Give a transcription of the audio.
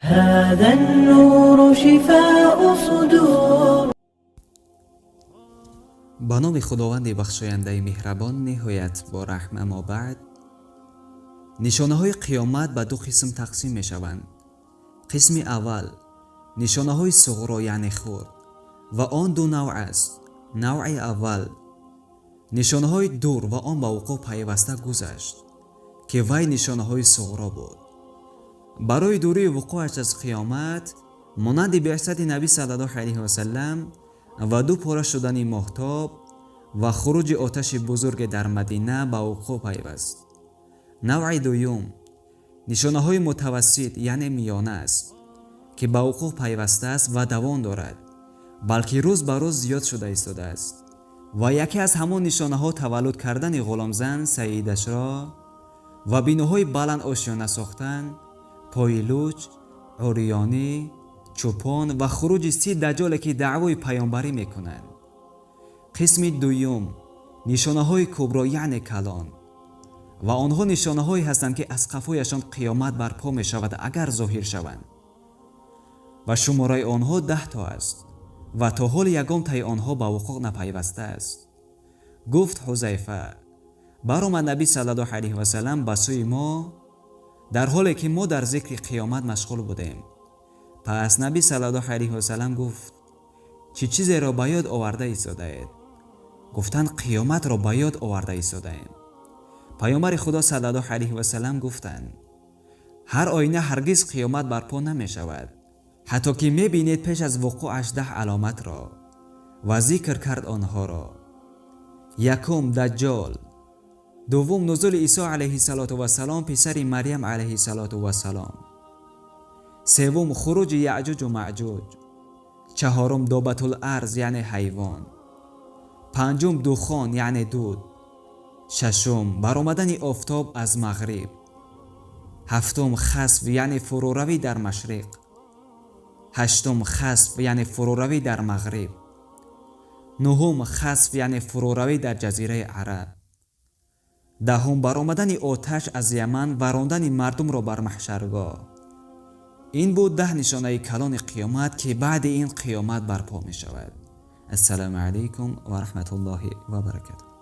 هذا النور شفاء صدور. Ба номи Худованди бахшояндаи меҳрабон, ниҳоят бо раҳм. Аммо баъд, нишонаҳои қиёмат ба ду қисм тақсим мешаванд. Қисми аввал нишонаҳои суғро, яъне хурд, ва он ду навъ аст. Навъи аввал нишонаҳои дур ва он ба вуқӯъ пайваста гузашт, ки вай нишонаҳои суғро буд. Барои дурии вуқӯъаш аз қиёмат, монанди биъсати Набӣ саллаллоҳу алайҳи васалам ва ду пора шудани моҳтоб ва хуруҷи оташи бузурге дар Мадина ба вуқӯъ пайваст. Навъи дуюм нишонаҳои мутавассит, яъне миёна аст, ки ба вуқӯъ пайвастааст ва давом дорад, балки рӯз ба рӯз зиёд шуда истодааст. Ва яке аз ҳамон нишонаҳо таваллуд кардани ғуломзан саидашро ва биноҳои баланд ошёна сохтан, пои луч, уриёнӣ, чӯпон ва хуруҷи 30 даҷоле, ки даъвои паёмбарӣ мекунанд. Қисми дуюм нишонаҳои кубро, яъне калон, ва онҳо нишонаҳое ҳастанд, ки аз қафояшон қиёмат барпо мешавад, агар зоҳир шаванд, ва шумораи онҳо 10 то аст ва то ҳол ягон таи онҳо ба вуқӯъ напайвастааст. Гуфт Ҳузайфа: баромад Набӣ саллаллоҳу алайҳи васалам ба сӯи мо, дар ҳоле ки мо дар зикри қиёмат машғул будем. Пас Набӣ саллаллоҳу алайҳи васалам гуфт: «Чӣ чизеро ба ёд оварда истодаед?» Гуфтанд: «Қиёматро ба ёд оварда истодаем». Паёмбари Худо саллаллоҳу алайҳи васалам гуфтанд: «Ҳар оина ҳаргиз қиёмат барпо намешавад, ҳатто ки мебинед пеш аз вуқӯъаш 10 аломатро. Ва зикр кард онҳоро: якум Даҷҷол, дуввум нузули Исо алайҳиссалоту вассалом, писари Марьям алайҳиссалоту вассалом, севум хуруҷи Яъҷуҷу Маъҷуҷ, чаҳорум Добатул арз, яъне ҳайвон, панҷум духон, яъне дуд, шашум баромадани офтоб аз мағриб, ҳафтум хасф, яъне фурӯравӣ дар машриқ, ҳаштум хасф, яъне фурӯравӣ дар мағриб, нуҳум хасф, яъне фурӯравӣ дар Ҷазираи Араб, даҳум баромадани оташ аз Яман ва рондани мардумро бар маҳшаргоҳ. Ин буд 10 нишонаи калони қиёмат, ки баъди ин қиёмат барпо мешавад. Ассалому алайкум ва раҳматуллоҳи ва баракатуҳ.